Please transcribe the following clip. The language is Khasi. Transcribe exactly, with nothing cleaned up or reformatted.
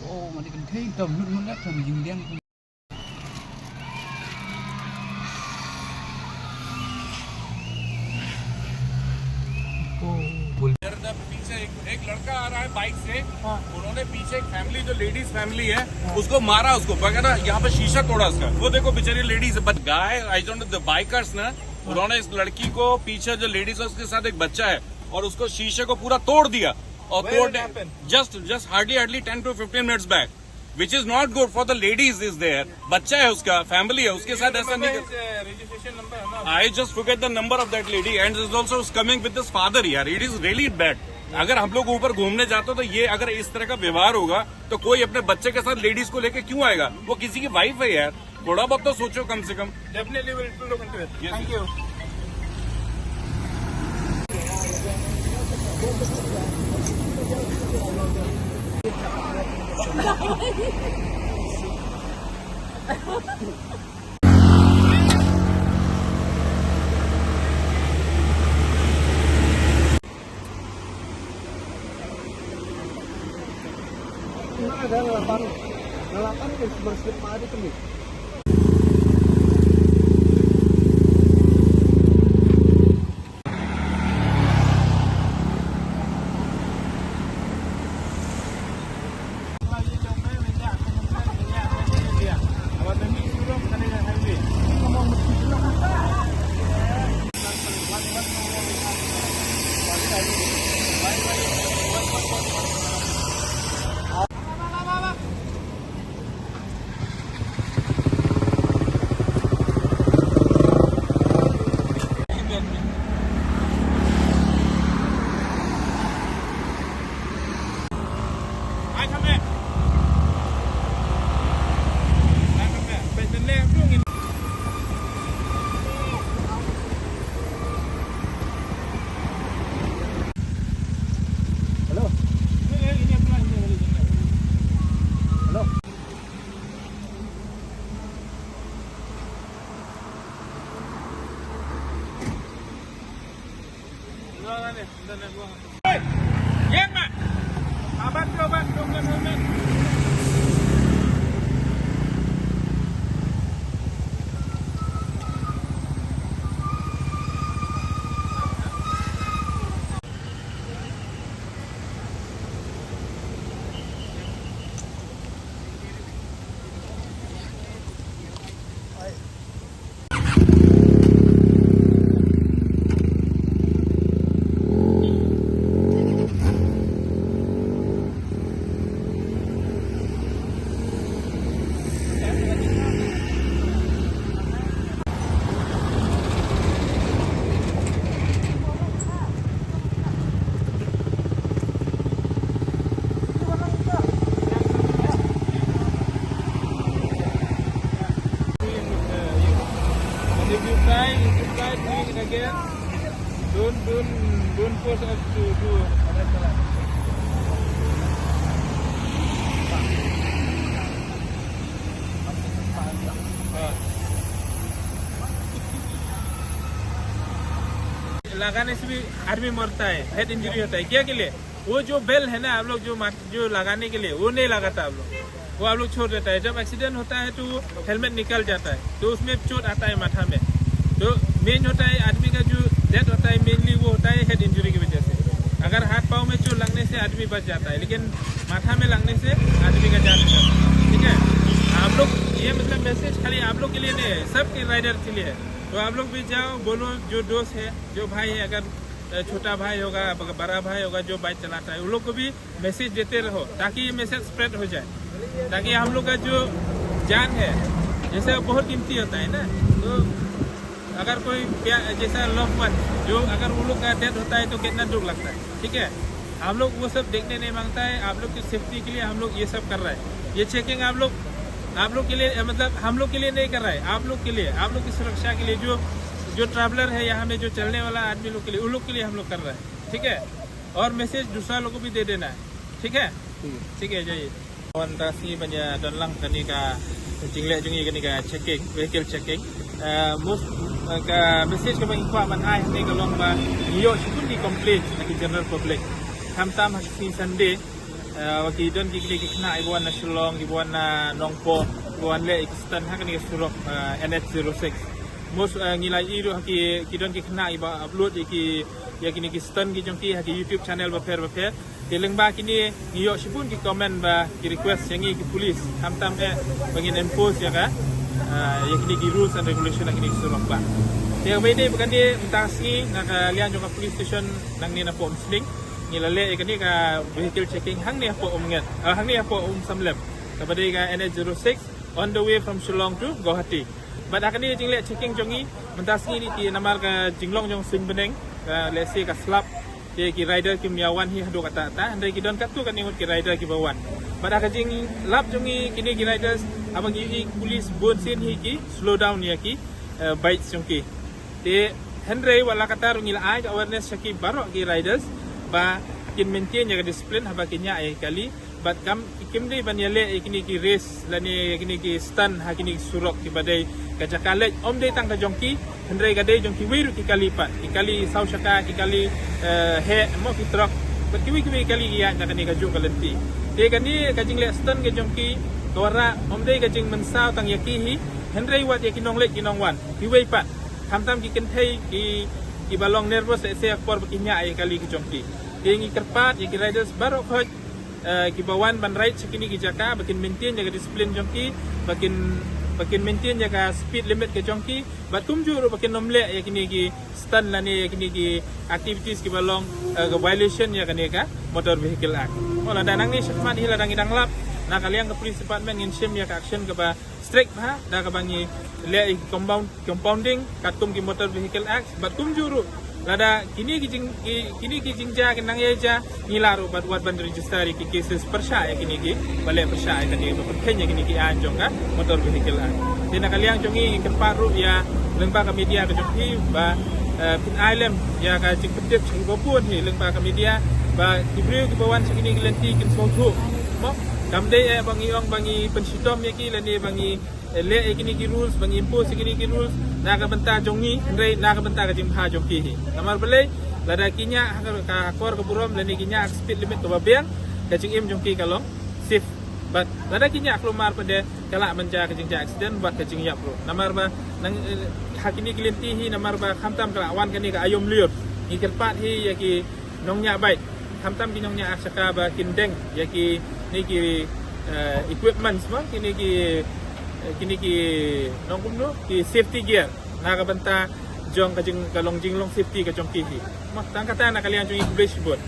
Oh, mani kan thei tam nut nut lak tam jing liang. Oh, bol. इधर, इधर पीछे एक, एक लड़का आ रहा है बाइक से। हाँ। उन्होंने पीछे एक फैमिली, जो लेडीज फैमिली है, हाँ। उसको मारा, उसको वगैरह, यहाँ पे शीशा तोड़ा उसका। वो देखो बेचारी लेडीज है, but guys, I don't know, the bikers ना, उन्होंने इस लड़की को पीछे, जो लेडीज है, उसके साथ एक बच्चा है, और उसको शीशे को पूरा तोड़ दिया। और When तोड़ it happened? Just, just hardly, hardly ten to fifteen minutes back, which is not good for the ladies is there. बच्चा है उसका, फैमिली है, उसके साथ ऐसा नहीं कर। Registration number है ना? I just forget the number of that lady and is also coming with this father यार, it is really bad. अगर हम लोग ऊपर घूमने जाते हो तो ये अगर इस तरह का व्यवहार होगा तो कोई अपने बच्चे के साथ लेडीज को लेके क्यों आएगा? वो किसी की वाइफ है यार, थोड़ा बहुत तो सोचो कम से कम। Definitely will look into it. Yes. Thank you. Hello. Hello. And if you try, if you try doing it again, don't, don't, don't force us to do. लगाने से भी आदमी मरता है, हेड इंजरी होता है। क्या के लिए? वो जो बेल है ना, आप लोग जो मार-, जो लगाने के लिए, वो नहीं लगाता आप लोग, वो आप लोग छोड़ देता है। जब एक्सीडेंट होता है तो वो हेलमेट निकल जाता है, तो उसमें चोट आता है माथा में। तो मेन होता है आदमी का जो डेथ होता है, मेनली वो होता है हेड इंजरी की वजह से। अगर हाथ पाँव में चोट लगने से आदमी बच जाता है, लेकिन माथा में लगने से आदमी का जान जाता है। ठीक है, आप लोग, ये मतलब मैसेज खाली आप लोग के लिए नहीं है, सबके राइडर के लिए है। तो आप लोग भी जाओ, बोलो, जो दोस्त है, जो भाई है, अगर अ, छोटा भाई होगा, ब-, बड़ा भाई होगा जो बाइक चलाता है, उन लोग को भी मैसेज देते रहो, ताकि ये मैसेज स्प्रेड हो जाए, ताकि हम लोग का जो जान है, जैसे बहुत कीमती होता है ना, तो अगर कोई प्या-, जैसा लव वन जो अगर उन लोग का डेथ होता है तो कितना दुख लगता है, ठीक है? हम लोग वो सब देखने नहीं मांगता है। आप लोग की सेफ्टी के लिए हम लोग ये सब कर रहा है। ये चेकिंग आप लोग, आप लोग के लिए, मतलब हम लोग के लिए नहीं कर रहा है, आप लोग के लिए, आप लोग की सुरक्षा के लिए, जो, जो ट्रैवलर है यहाँ में, जो चलने वाला आदमी लोग के लिए, उन लोग के लिए हम लोग कर रहा है, ठीक है? और मैसेज दूसरा लोग को भी दे देना है, ठीक है? ठीक है। ठीक है, जाइए। Wan ta sngi ban ïa don lang kane ka jingleh jong ngi, kane ka checking, vehicle checking. Eh, most, eh, ka message kaba ngi kwah ban ai hangne ka long ba ngi ïoh shibun ki complaint na ki general public. Khamtam ha ka sngi Sunday, Uh, wa ki don ki kine ki khynnah kiba wan na Shillong, kiba wan na Nongpoh, kiba wan leh ki stunt ha kane ka surok, uh, N H zero six. Most, uh, ngi la ïohi ruh ha ki, ki don ki khynnah kiba upload ïa ki, ïa kine ki stunt ki jong ki ha ki YouTube channel bapher bapher. Te lyngba kine ngi ïoh shibun ki comment ba ki request ïa ngi ki police, khamtam eh ba ngin enforce ïa ka, uh, ïa kine ki rules and regulation ha kine ki surok ba. Te kaba ïadei bad kane, mynta ka sngi na ka liang jong ka police station nangne na Umsning, ngi la leh ïa kane ka vehicle checking hangne hapoh Umnget, uh, hangne hapoh Umsamlem, kaba dei ka N H zero six, on the way from Shillong to Guwahati. Bad ha kane ka jingleh checking jong ngi mynta ka sngi, te namar ka jinglong jong suiñ bneng, ka, let's say, ka slap, te ki rider kim ïa wan hi haduh katta katta, hynrei ki don katto katne ngut ki rider kiba wan. Bad ha ka jinglap jong ngi kine ki riders, haba ngi ïohi police bun sien hi ki slow down ïa ki, uh, bikes jong ki. Te hynrei wat la katta ruh ngi la ai ka awareness sha ki baroh ki riders ba kin maintain ïa ka discipline haba kin ñiah ïa ki kali. Bad kam, kim dei ban ïaleh ïa kine ki race lane ïa kine ki stunt ha kine ki surok kiba dei ka jaka leit ym dei tang ka jong ki, hynrei ka dei jong kiwei ruh ki kali pat, ki kali saw shaka, ki kali, eh, heh, mo, ki truck, bad kiwei kiwei ki kali ki ïaid na kane kajuh ka lynti. Te kane ka jingleh stunt ka jong ki, ka wanrah ym dei ka jingmynsaw tang ïa ki hi, hynrei wat ïa ki nongleit ki nongwan kiwei pat, khamtam ki kynthei ki, kiba long nervous lehse ha ka por ba ki ñiah ïa ki kali ki jong ki. Te ngi kyrpad ïa ki riders baroh khoit, eh, kiba wan ban ride sha kine ki jaka, ba kin maintain ïa ka discipline jong ki, ba kin, ba kin maintain ïa ka speed limit ka jong ki, bad kumjuh ruh ba kin ym leh ïa kine ki stunt lane ïa kine ki activities kiba long, eh, ka violation ïa kane ka Motor Vehicle Act. Mo, lada nangne shakhmat hi lada ngi dang lap, na ka liang ka police department ngin shim ïa ka action kaba strict bha, da kaba ngi leh ïa ki compound, compounding katkum ki Motor Vehicle Act, bad kumjuh ruh lada kine ki jing, ki, kine ki jingjia kin nang ïa jia, ngi lah ruh bad wat ban register ïa ki cases pyrshah ïa kine kiba leh pyrshah ïa kane, ba pynkheiñ ïa kine ki aiñ jong ka Motor Vehicle Act. Te na ka liang jong ngi, ngi kyrpad ruh ïa lyngba ka media ka jong phi ba, eh, phin ai lem ïa ka jingpyntip sha kiba bun hi lyngba ka media, ba ki briew kiba wan sha kine ki lynti kin sngewthuh. Mo, kam dei eh ba ngi ong ba ngi pynshitom ïa ki lane ba ngi, eh, leh ïa kine ki rules, ba ngi impose ïa kine ki rules na ka bynta jong ngi, hynrei na ka bynta ka jingbha jong ki hi. Namar balei? Lada ki ñiah ha ka, ka akor ka burom lane ki ñiah ha ka speed limit kaba biang, ka jingim jong ki ka long safe. Bad lada ki ñiah kulmar pat de, ka lah ban jia ka jingjia accident bad ka jingïap ruh. Namar ba nang, eh, ha kine ki lynti hi, namar ba khamtam ka lah wan kane ka aïom lyiur, ngi kyrpad hi ïa ki nongñiah bike, khamtam ki nongñiah ar shaka, ba kin deng ïa kine ki, eh, equipments, mo, kine ki, eh, kine ki, nong kumno, ki safety gear, na ka bynta jong ka jing, ka long jinglong safety ka jong ki hi. Mo, tang kata na ka liang jong ngi, khublei shibun.